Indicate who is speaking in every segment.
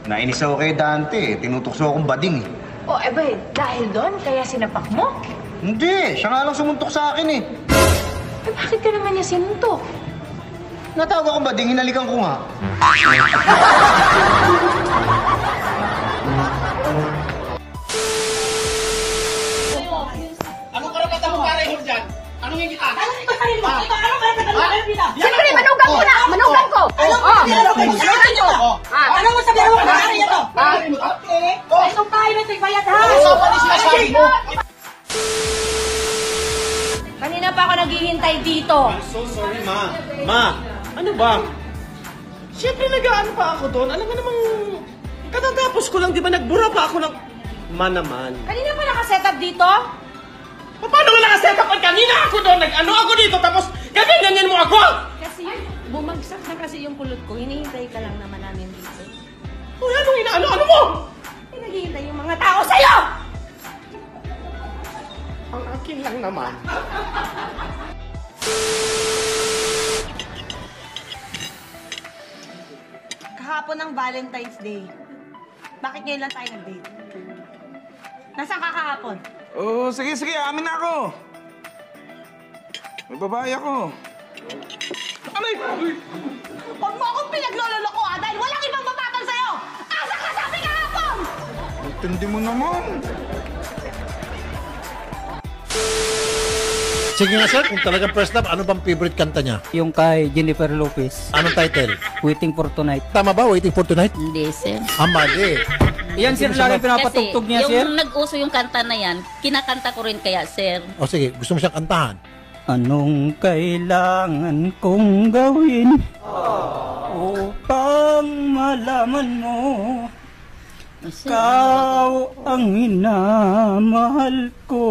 Speaker 1: Nainis ako kay Dante eh. Tinutukso akong bading eh.
Speaker 2: Oh, ebe, dahil doon, kaya sinapak mo?
Speaker 1: Hindi, siya nga lang sumuntok sa akin eh.
Speaker 2: Eh, bakit ka naman niya sinuntok?
Speaker 1: Natawag akong bading, hinalikan ko nga.
Speaker 3: Anong karapatan mo para ihol dyan? Anong hindi kita?
Speaker 2: Siyempre, manugang ko na! Manugang ko! Oh, manugang ko!
Speaker 3: Ano mo sabihin mo? Ano ito?
Speaker 4: Itong tayo na ito'y bayad ha!
Speaker 3: Ano pa sinasabi mo?
Speaker 4: Kanina pa ako naghihintay dito.
Speaker 3: So sorry, ma. Ma, ano ba? Siyempre nag-ano pa ako doon. Alam mo namang katatapos ko lang, di ba? Nagbura pa ako ng... Ma naman.
Speaker 4: Kanina pa nakaset up dito?
Speaker 3: Paano nga nakaset up? Kanina ako doon, nag-ano ako dito, tapos gaganyan mo ako!
Speaker 4: Kasi bumagsak na kasi yung kulot ko. Hinihintay ka lang naman namin dito.
Speaker 3: Uy, anong inaano? Ano mo?
Speaker 4: Eh, naghihintay yung mga tao sa'yo!
Speaker 3: Ang akin lang naman.
Speaker 5: Kahapon ng Valentine's Day. Bakit ngayon lang tayo nag-date? Nasaan ka kahapon?
Speaker 6: Oo, sige, sige. Amin na ako. May babae ako. Aray! Uy!
Speaker 5: Huwag mo akong pinaglololoko ah, dahil walang ibang mapatol sa'yo! Asa ka sabi kahapon?
Speaker 6: Ang tindi mo naman.
Speaker 7: Sige nga sir, kung talagang first love, ano bang favorite kanta niya?
Speaker 8: Yung kay Jennifer Lopez,
Speaker 7: Anong title?
Speaker 8: Waiting for Tonight.
Speaker 7: Tama ba? Waiting for Tonight?
Speaker 9: Hindi, sir.
Speaker 7: Ah, mali.
Speaker 8: Yan sir, lagi pinapatugtog niya
Speaker 9: yung
Speaker 8: sir.
Speaker 9: nag-uso yung kanta na yan, kinakanta ko rin kaya, sir.
Speaker 7: O sige, gusto mo siyang kantahan.
Speaker 8: Anong kailangan kong gawin upang malaman mo
Speaker 9: Sir,
Speaker 8: ikaw ang minamahal ko?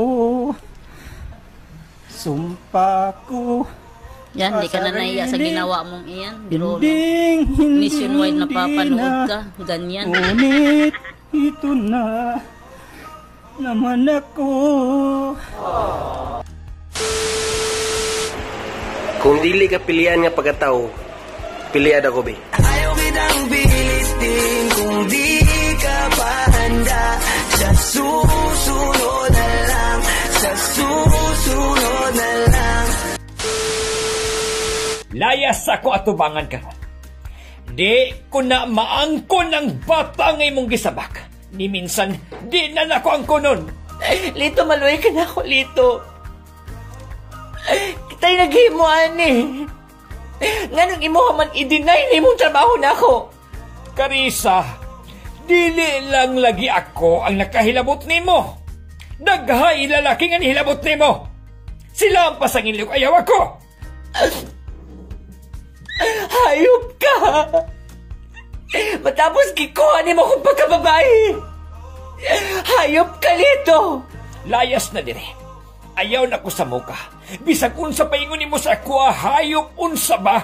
Speaker 8: Sumpa ko,
Speaker 9: Yan, di ka na nahiya sa ginawa mong iyan. Biro,
Speaker 8: hinding, hindi,
Speaker 9: nationwide
Speaker 8: hindi
Speaker 9: napapanood
Speaker 8: na.
Speaker 9: ka. Ganyan.
Speaker 8: Ngunit ito na naman ako.
Speaker 10: Kung dili ka pilian nga pagkatao, pilian ako be.
Speaker 11: Ayaw kitang pilitin kung di ka pa handa. Sa susunod na lang, sa susunod na lang.
Speaker 12: Layas ako atubangan ka. Di ko na maangkon ang bata nga imong gisabak. Ni minsan, di na nako angkonon.
Speaker 11: Lito, maluwi ka na ako, Lito. Kita'y naghimuan eh. Nganong imo man i-deny na imong trabaho na ako.
Speaker 12: Karisa, dili lang lagi ako ang nakahilabot nimo. Daghay lalaki nga nihilabot nimo. Sila ang pasangin ko ayaw ako.
Speaker 11: Hayop ka! Matapos gikuha nimo akong pagkababae. Hayop ka, Lito!
Speaker 12: Layas na dire. Ayaw na ko sa muka. Bisag unsa paingon nimo sa ako, hayop unsa ba?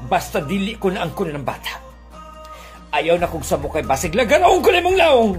Speaker 12: Basta dili ko na angkon ng bata. Ayaw na kong sa mukha, basig lagaraon ko nimong laong.